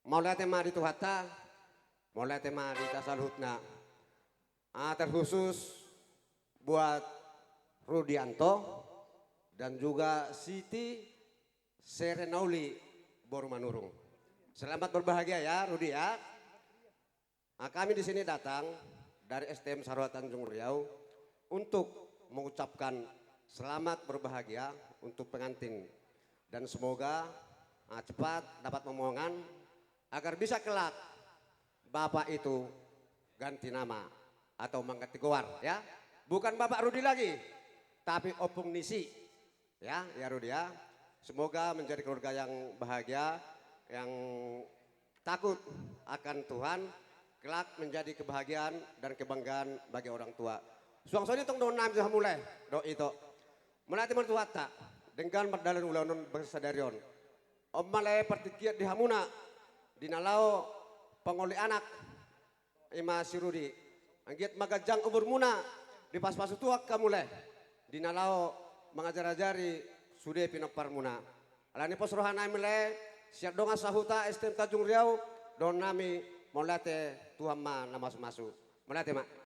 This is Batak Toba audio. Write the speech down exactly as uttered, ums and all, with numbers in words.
Mauliate ma di Tuhanta, mauliate ma di hita saluhutna. Ah, terkhusus buat Rudianto dan juga Siti Serenauli boru Manurung. Selamat berbahagia ya, Rudi ya. Ah, kami di sini datang dari S T M Saroa Tanjung Riau untuk mengucapkan selamat berbahagia untuk pengantin dan semoga, ah, cepat dapat momongan agar bisa kelak Bapak itu ganti nama atau mengganti goar, ya. Bukan Bapak Rudi lagi, tapi Ompung Nisi. Ya, ya Rudi ya. Semoga menjadi keluarga yang bahagia, yang takut akan Tuhan, kelak menjadi kebahagiaan dan kebanggaan bagi orang tua. Suang songon i tong dohonon nami tu hamu lae, dohot ito. Mauliate ma di Tuhanta, denggan mardalan ulaon on bagasan sadari on. On ma lae partingkian di hamuna, di na laho pangoli anak, i ma si Rudi. Anggiat ma ganjang umurmuna, dipasupasu Tuhan hamu lae, di na laho mangajarajari sude pinomparmuna. Alani pos roha nami lae, sian dongan sahuta S T M Tanjung Riau, dohonon nami mauliate, Tuhan ma na mamasumasu. Mauliate ma.